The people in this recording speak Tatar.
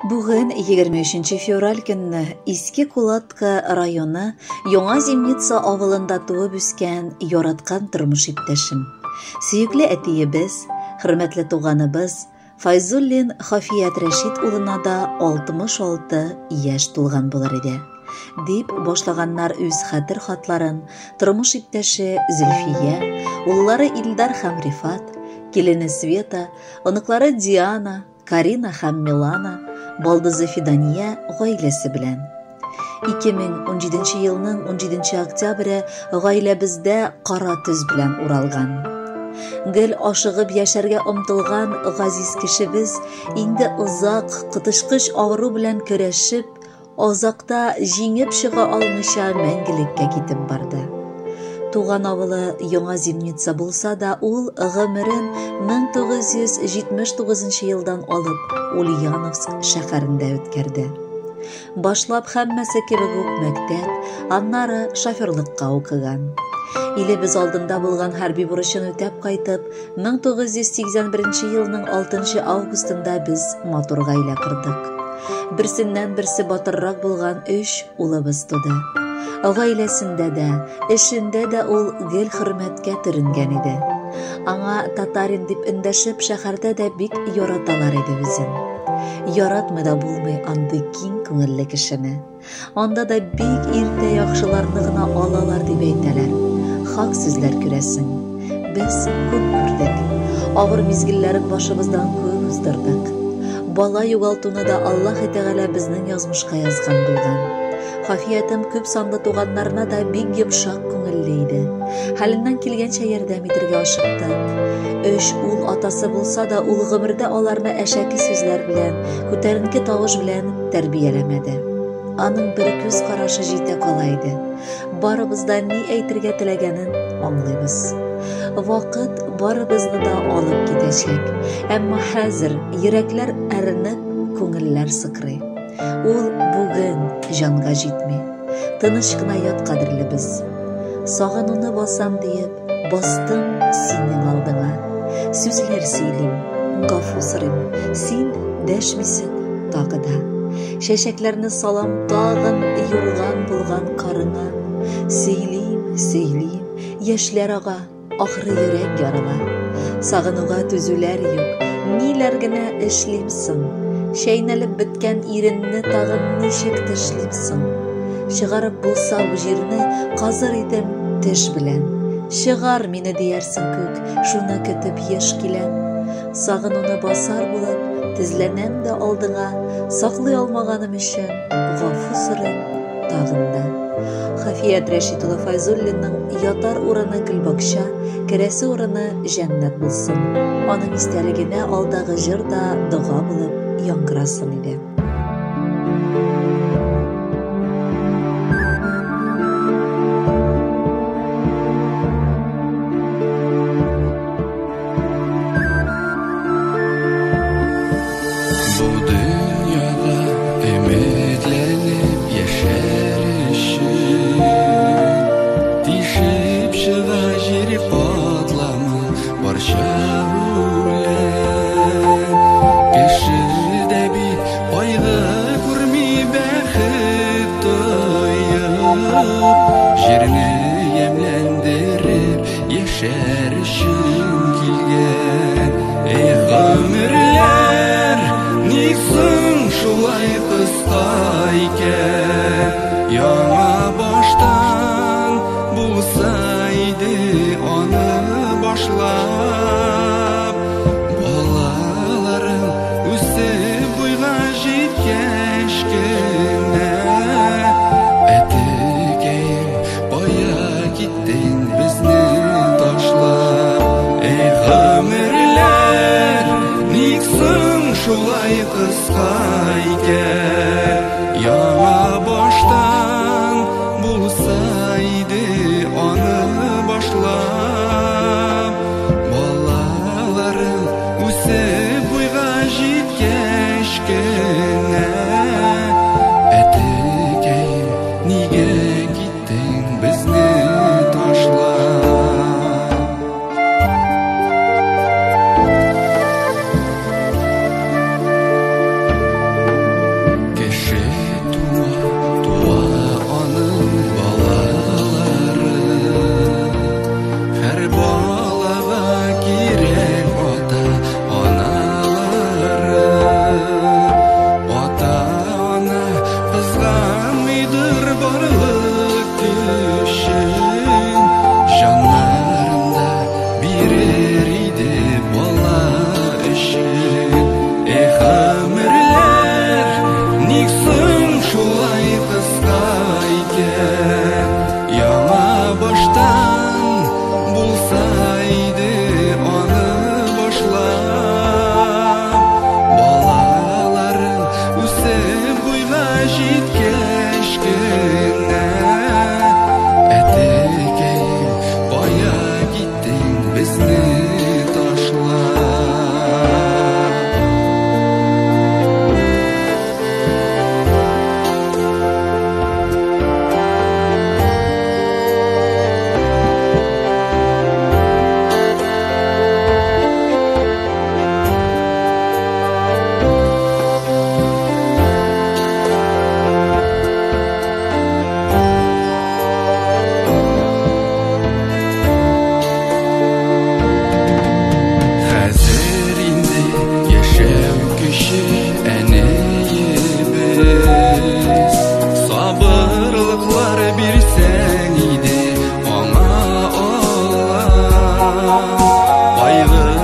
Бүген 23 февраль көнне Иске Кулатка районы Яңа Зимница авылында туып үскән яраткан тормыш иптәшем, сөекле әтиебез, хөрмәтле туганыбыз Файзуллин Хафият Рәшит улына да 66 яшь тулган булыр иде. Дип башлаганнар үз хәтер хатларын тормыш иптәше Зөлфия, уллары Илдар һәм Рифат, килене Света, оныклары Диана, Карина һәм Милана, балдызы Фидания гаиләсе белән. 2017 елның 17 октябре гаиләбездә кара төз белән уралган. Гел ашыгып яшәргә омтылган газиз кешебез инде озак коточкыч авыру белән көрәшеп, Азакта җиңеп чыга алмыйча мәңгелеккә китеп барды. Туган авылы Яңа Зимница булса да, ул гомерен 1979 елдан алып Ульяновск шәһәрендә үткәрде. Башлап һәммәсе кебек үк мәктәп, аннары шоферлыкка укыган. Илебез алдында булган хәрби бурычын үтәп кайтып, 1981 елның 6 августында без матур гаилә кордык. Берсеннән-берсе батыррак булган өч улыбыз туды. Гаиләсендә дә, эшендә дә ул гел хөрмәткә төренгән иде. Аңа татарин дип эндәшеп, шәһәрдә дә бик яраталар иде үзен. Яратмый да булмый андый киң күңелле кешене. Анда да бик иртә яхшыларны гына алалар дип әйтәләр. Хак сүзләр күрәсең. Без күп күрдек. Авыр мизгелләрен башыбыздан күп уздырдык. Бала югалтуны да Аллаһ Тәгалә безнең язмышка язган булган. Хафиятем күп санлы туганнарына да бик йомшак күңелле иде. Хәленнән килгәнчә ярдәм итәргә ашыкты. Өч ул атасы булса да, ул гомердә аларны әшәке сүзләр белән, күтәренке тавыш белән тәрбияләмәде. Аның бер күз карашы җитә кала иде. Барыбыз да ни әйтергә теләгәнен аңлыйбыз. Вакыт барыбызны да алып китәчәк. Әмма хәзер йөрәкләр әрнеп, күңелләр сыкрый. Ул бүген җанга җитми. Тыныч кына ят, кадерлебез. Сагынуны басам диеп, Бастым синең алдыңа. Сүзләр сөйлим, гафу сорыйм. Син дәшмисең тагы да. Чәчәкләрне салам тагын юрган булган карыңа. Сөйлим, сөйлим, яшьләр ага, ахры йөрәк ярыла. Сагынуга түзүләр юк, ниләр генә эшлим соң? Чәйнәлеп беткән иренне тагын ничек тешлим соң? Чыгарып булса бу җирне, казыр идем теш белән. Чыгар мине диярсең күк, шуны көтеп еш киләм. Сагынуны басар булып, тезләнәм дә алдыңа, саклый алмаганым өчен гафу сорыйм тагын да. Хафият Рәшит улы Файзуллинның ятар урыны гөлбакча, керәсе урыны җәннәт булсын. Аның истәлегенә алдагы җыр да дога булып яңгырасын иде. Бу дөньяда өметләнеп яшәр өчен Тишеп чыга җир катламы барча үлән. Кеше дә бит кайгы күрми бәхет тоеп, Җирне ямьләндереп яшәр өчен килгән. Эх, гомерләр, ник соң шулай кыска икән? Яңа баштан булса иде аны башлап. Балаларым үсеп буйга җиткәч кенә, Әтекәем, кая киттең безне ташлап? Эх, гомерләр, ник соң шулай кыска икән? Яңа баштан булса иде аны башлап. Балаларым үсеп буйга җиткәч кенә, Әтекәем, нигә киттең безне ташлап? Кайгы.